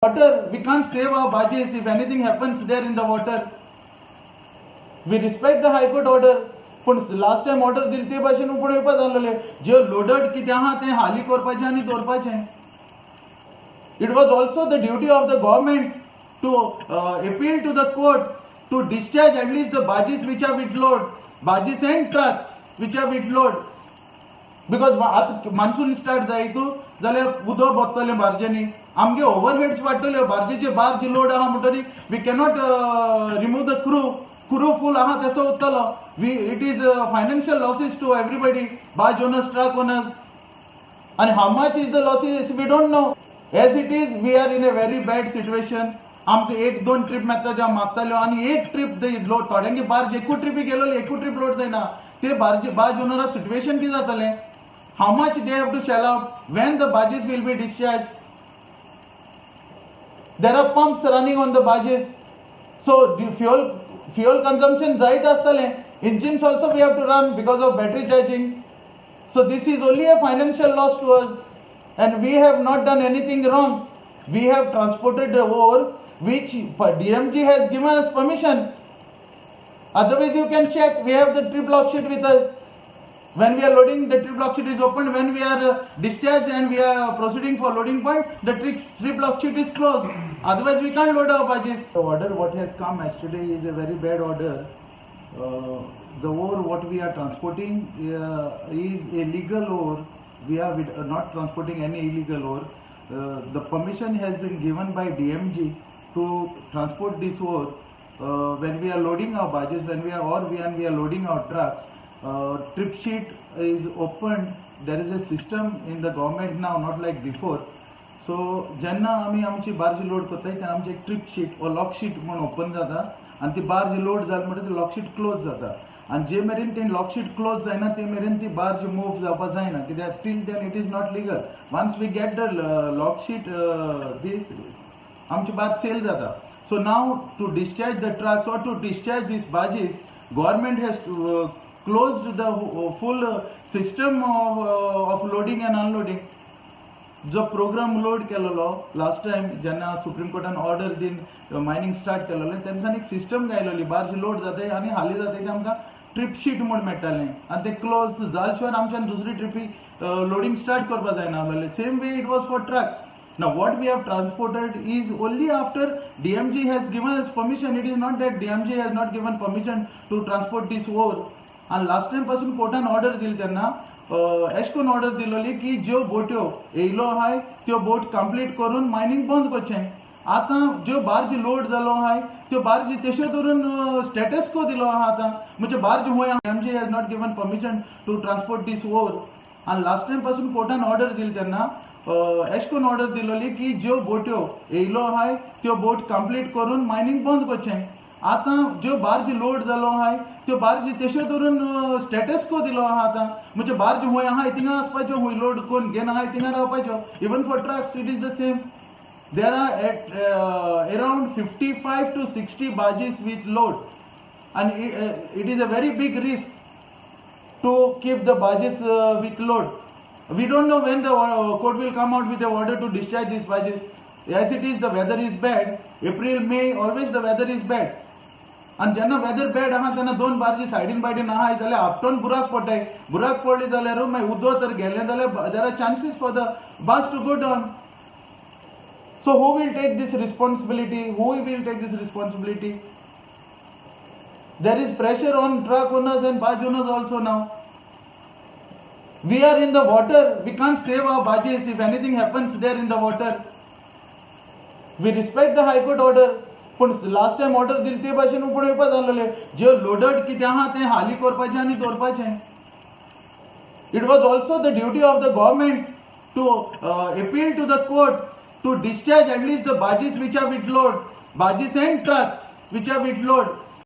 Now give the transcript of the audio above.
Water, we can't save our barges if anything happens there in the water. We respect the High Court order. पूण last time order दिली ते भाशेन पूण येवपा जाल्लें जे loaded कितें आहा तें हाली करपाचें आनी दवरपाचें. It was also the duty of the government to appeal to the court to discharge at least the barges which are with load, barges and trucks which are with load. Because आतां monsoon start जायत जाल्यार उदक भरतलें बार्जेनी, आमगे overheads वाडटल्यो. बार्जेचे barge load आहा म्हणटरी we cannot remove the crew. Crew full आहा तसो उरतलो. We it is financial losses to everybody, barge owners, truck owners. And how much is the losses, we don't know. As it is, we are in a very bad situation. आमकां एक दोन trip मेळटा ज्या मागताल्यो आनी एक trip load, थोड्यांगे barge एकूय trippy गेलोली, एकूय trip load जायना. ते बार्ज ओनरा सिट्युएशन कितें जातलें? How much they have to shell out? When the barges will be discharge? There are pumps running on the barges, so fuel consumption जायत आसतलें. Engines also we have to run because of battery charging. So this is only a financial loss to us, and we have not done anything wrong. We have transported the ore which DMG has given us permission. Otherwise, you can check, we have the trip log sheet with us. When we are loading, the trip log sheet is opened. When we are discharged and we are proceeding for loading point, the trip log sheet is closed. Otherwise, we can't load our barges. The order what has come yesterday is a very bad order. The ore what we are transporting is a legal ore. We are not transporting any illegal ore. The permission has been given by DMG to transport this ore. When we are loading our barges, when we are loading our trucks, trip sheet is opened. There is a system in the government now, not like before. So जेन्ना आमी आमची barge load करताय तेन्ना आमची एक trip sheet वो lock sheet म्हूण open जाता आनी ती बार्ज लोड जाली म्हणटकीर ती लॉक शीट क्लोज जाता आनी जे मेरेन ती लॉक शीट क्लोज जायना ते मेरेन ती बार्ज मूव जावपा जायना, कित्याक till then it is not legal. Once we get the log sheet, this आमची बार्ज सेल जाता. So now to discharge the trucks or to discharge these barges, government has closed the full system of loading and unloading. जो program load केलेलो last time जेन्ना supreme कोर्टान order दिवन mining start केलेलें तेन्ना एक system घायलेली, barge load जाताय आनी हाली जाता ते आमकां ट्रीप शीट म्हूण मेळटालें आनी तें क्लोज जाल शिवाय आमच्यान दुसरी ट्रिपी लोडींग स्टार्ट करपा जायना आसलेलें. Same way it was for trucks. Now what we have transported is only after DMG has given us permission. It is not that DMG has not given permission to transport this ore. आनी last time पासून कोर्टान order दिली तेन्ना एश करून order दिलोली की ज्यो बोट्यो येयलो आहाय त्यो बोट कंप्लीट करून मायनींग बंद करचें. आतां ज्यो बार्ज लोड जालो आहाय त्यो बार्ज तश्यो धरून स्टेटस को दिलो आहा. आतां म्हणजे barge हुंय DMG has not given permission to transport this ore. आनी लास्ट टायम पासून कोर्टान ऑर्डर दिली तेन्ना एश करून ऑर्डर दिलोली की ज्यो बोट्यो येयलो आहाय त्यो बोट कंप्लीट करून मायनींग बंद करचें. आतां ज्यो बार्ज लोड जालो आहाय त्यो बार्ज तश्यो धरून स्टेटस को दिलो आहा. आतां म्हणजे बार्ज हुंय आहाय थिंगा वचपाच्यो, हुंय लोड करून घेवन आहाय थिंगा रावपाच्यो. Even for trucks it is the same. There are at around 55 to 60 barges with load, and it is a very big risk to keep the barges with load. We don't know when the court will come out with the order to discharge these barges. As it is, the weather is bad. April, May, always the weather is bad. आनी जेन्ना weather bad आहा तेन्ना दोन बार्जी सायडीन बायडीन आहाय जाल्यार आपटोन बुराक पडटाय. बुराक पडली जाल्यार मागीर उदक तर गेलें जाल्यार there are chances for the barge to go down. So who will take this responsibility? Who will take this responsibility? There is pressure on truck owners and barge owners also now. We are in the water, we can't save our barges if anything happens there in the water. We respect the High Court order. पूण last time order दिली ते भाशेन पूण येवपा जाल्लें जे loaded कितें आहा तें हाली करपाचें आनी दवरपाचें. It was also the duty of the government to appeal to the court to discharge at least the barges which are with load, barges and trucks which are with load.